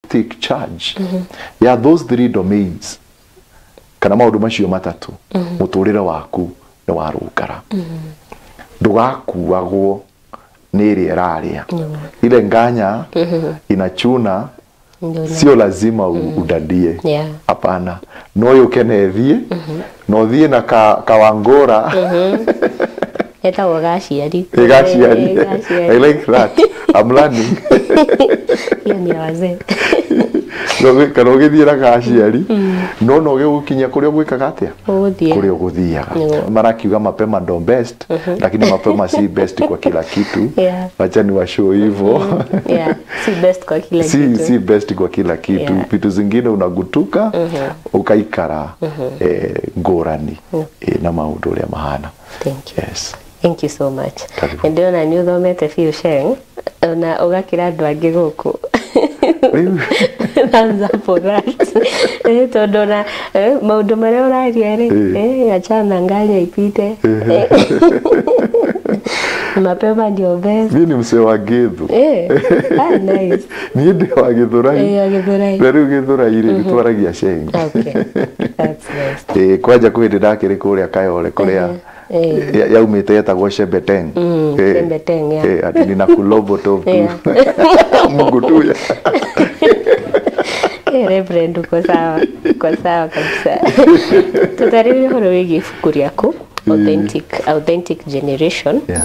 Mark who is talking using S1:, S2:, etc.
S1: Take charge ya those three domains kana maũndũ macio matatũ, mũtũrĩre waku nĩ warũngara. Ndũgakuagwo nĩ ĩrĩa ĩrarĩa ile nganya inachuna. Sio lazima udadie. Hapana, no yũke na ĩthiĩ na ũthiĩ na kawangũra.
S2: Etagwo gaciari.
S1: Gaciari.
S2: Gaciari.
S1: I like that. I'm learning.
S2: Hiyo ni ya wazee.
S1: Kana ũgĩthiĩ na gaciari no gĩgũkinyia kũrĩa ũgwĩkaga atĩa?
S2: Ũgũthiĩ.
S1: Kũrĩa ũgũthiaga.
S2: Nĩguo.
S1: Marakiuga mapema ndo best, lakini mapema si best kwa kila kitu. Wacha ni washow hivyo.
S2: Yeah, si best kwa kila
S1: Si,
S2: kitu.
S1: si best kwa kila kitu. Vitu zingine unagutuka ukaikara ngũrani na maũndũ ũrĩa mahana.
S2: Thank you.
S1: Yes.
S2: Thank you so much.
S1: Karibu.
S2: Ndĩrona nĩ ũthomete biũ, Sheng, na ũgakĩra andũ angĩ gũkũ.
S1: Rĩu
S2: Thumbs up for that. Tondũ ona maũndũ marĩa ũraria rĩ, achana na nganya ipite. Mapema ndio best.
S1: Mimi ni msee wa Githu.
S2: Ah, nice.
S1: Niĩ ndĩ wa Gĩthũrai.
S2: Wa Gĩthũrai.
S1: Na rĩu Gĩthũrai rĩ, nĩtwaragia Sheng.
S2: Okay. That's nice.
S1: Kwanja kwĩ hĩndĩ ndakĩrĩ kũrĩa Kayole kũrĩa yaumĩte yetagwo Shebeteng.
S2: Shebeteng, yeah.
S1: Ati nina kulobo tu. Mungu tu ya.
S2: Reverend, uko sawa. Uko sawa kabisa. Tutarĩrie ũhoro wĩgiĩ ibuku rĩaku, Authentic Generation.
S1: Yeah.